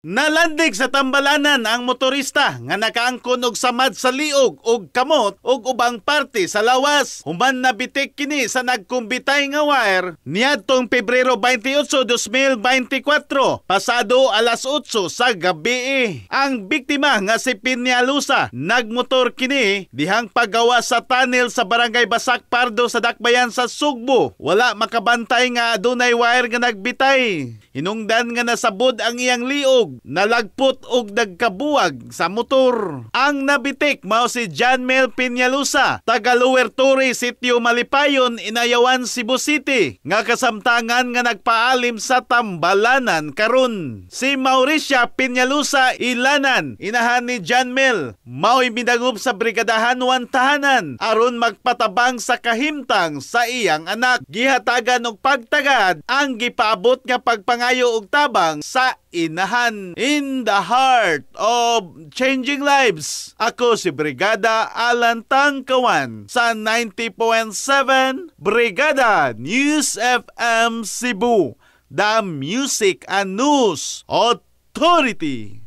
Nalandig sa Tambalanan ang motorista nga nakaangkon og samad sa liog og kamot og ubang parte sa lawas. Human nabitik kini sa nagkumbitay nga wire niadtong Pebrero 28, 2024, pasado alas 8 sa gabi. Ang biktima nga si Piñalusa, nagmotor kini dihang paggawa sa tunnel sa Barangay Basak Pardo sa Dakbayan sa Sugbo. Wala makabantay nga adunay wire nga nagbitay. Hinungdan nga nasabod ang iyang liog, nalagpot og nagkabuwag sa motor. Ang nabitik mao si John Mel Piñalusa, taga Lower Torre, Sitio Malipayon, Inayawan, Cebu City, nga kasamtangan nga nagpaalim sa Tambalanan karon. Si Mauricia Piñalusa Ilanan, inahan ni John Mel, mao'y midangop sa Brigadahan 1 Tahanan aron magpatabang sa kahimtang sa iyang anak. Gihatagan og pagtagad ang gipaabot nga pagpangayo og tabang sa inahan. In the heart of changing lives, ako si Brigada Alan Tangkawan sa 90.7 Brigada News FM Cebu, the Music and News Authority.